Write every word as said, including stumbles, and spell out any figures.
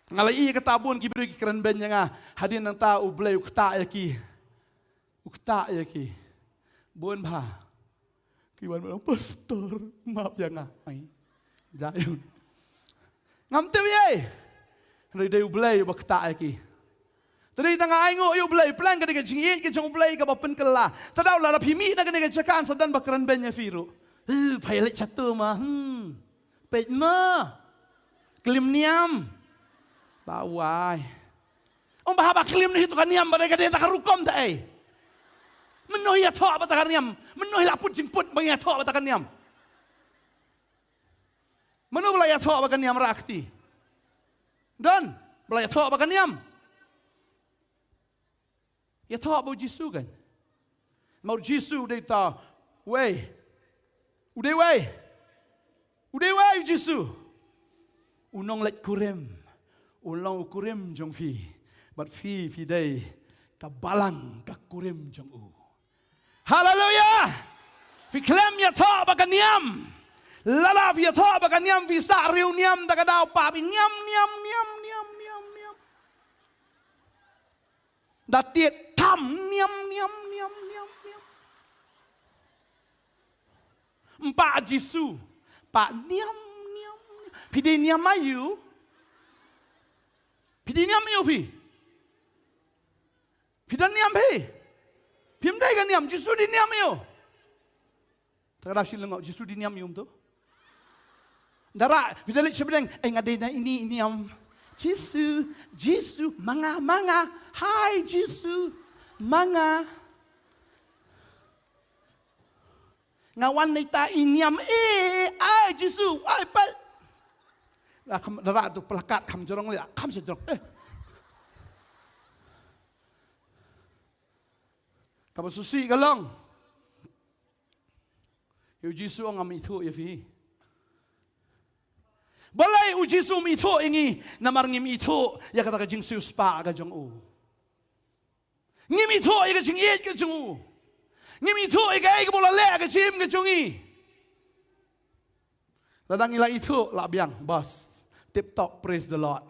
Nga la ïohi kata bun ki briew ki kren beiñ ïa nga. Hadien nangta U Blei u ktah ïa ki. U ktah ïa ki. Bun bha. Ki wan ba long pastor, map ïa nga. Ai. Jaiun. Ngam tip ei. Hynrei dei U Blei uba ktah ïa ki. Te dei tang nga ainguh ïa U Blei, plang ka dei ka jingïeit ka jong U Blei kaba pynkylla. Te daw lada phi mih na kane ka jaka sa don ba kren beiñ ïa phi ruh. Huh, phi leit shato ma. Hmm. Peit ma. Klim niam. La wai. Ong ba haba klim hi to ka niam ba dei ka dei ta ka rukom ta ei. Mynno hi ïathoh ba ta ka niam. Mynno hi la put jingput ba ïathoh ba ta ka niam. Mynno ba la ïathoh ba ka niam rakti. Don ba la ïathoh ba ka niam. Ïathoh ba U Jisu kan. Ma U Jisu u dei ta wei. U dei wei. U dei wei U Jisu. U nongleit kurim. U long u kurim jong phi. Bad phi phi dei ka balang ka kurim jong u. Haleluya. Phi khlem ïathoh ba ka niam. Lada phi ïathoh ba ka niam phi sah riewniam da ka daw pap niam niam niam niam niam niam. Da tied tam niam niam niam niam niam. Mpa Jisu pa niam niam niam. Phi dei niam aïu? Phi dei niam aïu phi? Phi don niam phi? Phim dei ka niam, Jisu dei niam aïu? Te ka daw shi lyngngoh, Jisu dei niam aïu um to? Dara, phi da leit sha bneng, eh nga dei na ini i niam. Jisu, Jisu, ma nga, ma nga. Hai Jisu, ma nga. Nga wan na ita i niam, eh, ai Jisu, ai peit. La kham dara tu plakat kham jrong leh, kham sha jrong. Eh. Kaba sngewsih ka long. Ïa U Jisu ngam ithuh ïa phi. Balei U Jisu um ithuh ïa ngi? Namar ngim ithuh ïa kata ka jingsiewspah ka jong u. Ngim ithuh ïa ka jingïeit ka jong u. Ngim ithuh ïa kaei kaba u la leh ha ka jingim ka jong ngi. Lada ngi la ithuh la biang, bas. Tip top, praise the Lord.